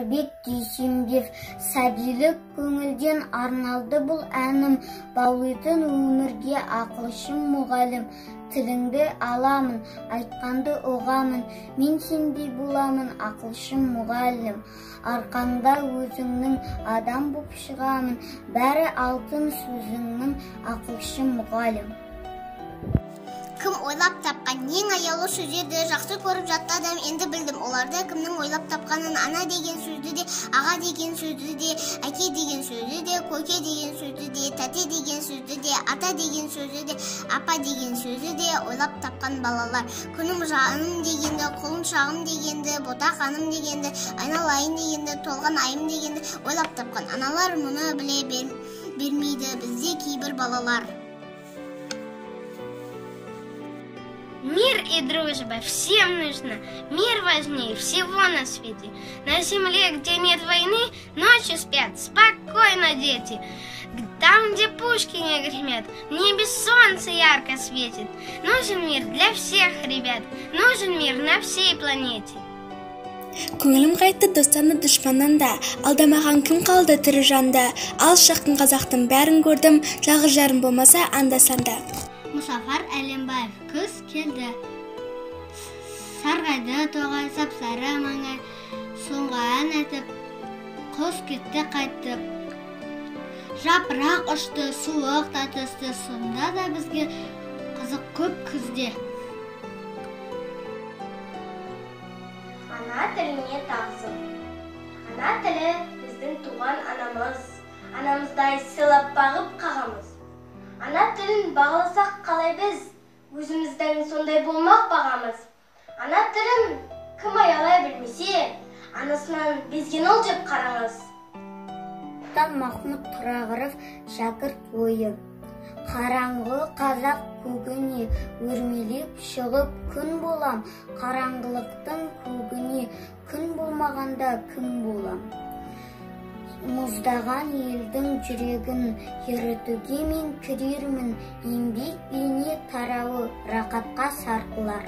Батырбек Дүйсенбиев. Сәбилік көңілден арналды бұл әнім, баулитын өмірге ақылшым мұғалім. Тіліңді аламын, айтқанды ұғамын, мен сендей боламын, ақылшым мұғалім. Арқаңда өзіңнің адам боп шығамын, бәрі алтын сөзіңнің, ақылшым мұғалім. Кім ойлап тапқан ең аяулы сөздерді жақсы көріп жаттадым, енді білдім оларды кімнің ойлап тапқанын. Ана деген сөзді де, аға деген сөзді де, әке деген сөзді де, көке деген сөзді де, тәте деген сөзді де, ата деген сөзді де, апа деген сөзді де ойлап тапқан балалар. Күнім жаным дегенді, құлыншағым дегенді, ботақаным дегенді, айналайын дегенді, толған айым дегенді ойлап тапқан аналар. Мұны біле бермейді бізде кейбір балалар. Мир и дружба всем нужна, мир важнее всего на свете. На земле, где нет войны, ночью спят спокойно дети. Там, где пушки не гремят, в небе солнце ярко светит. Нужен мир для всех ребят, нужен мир на всей планете. Көңілім қайтты достан да дұшпаннан да, алдамаған кім қалды тірі жанда. Алыс жақын қазақтың бәрін көрдім, жалғыз жарым болмаса анда-санда. Мұсафар Әлембаев. Күз келді, сарғайды тоғай, сап-сары маңай, соңғы ән айтып, құс кетті қайтып. Жапырақ ұшты, суық та түсті, сонда да бізге қызық көп күзде. Ана тіліне тағзым. Ана тілі біздің туған анамыз, анамыздай сыйлап бағып қағамыз. Ана тілін бағаласақ қалай біз, өзіміздің сондай болмақ бағамыз. Ана тілін кім аялай білмесе, анасынан безген ол деп қараңыз. Махмұт Тұрағыров, шәкірт ойы. Қараңғы қазақ көгіне өрмелеп шығып күн болам, қараңғылықтың көгіне күн болмағанда кім болам? Мұздаған елдің жүрегін ерітуге мен кірермін, еңбек бейне тарауы рақатқа сарқылар.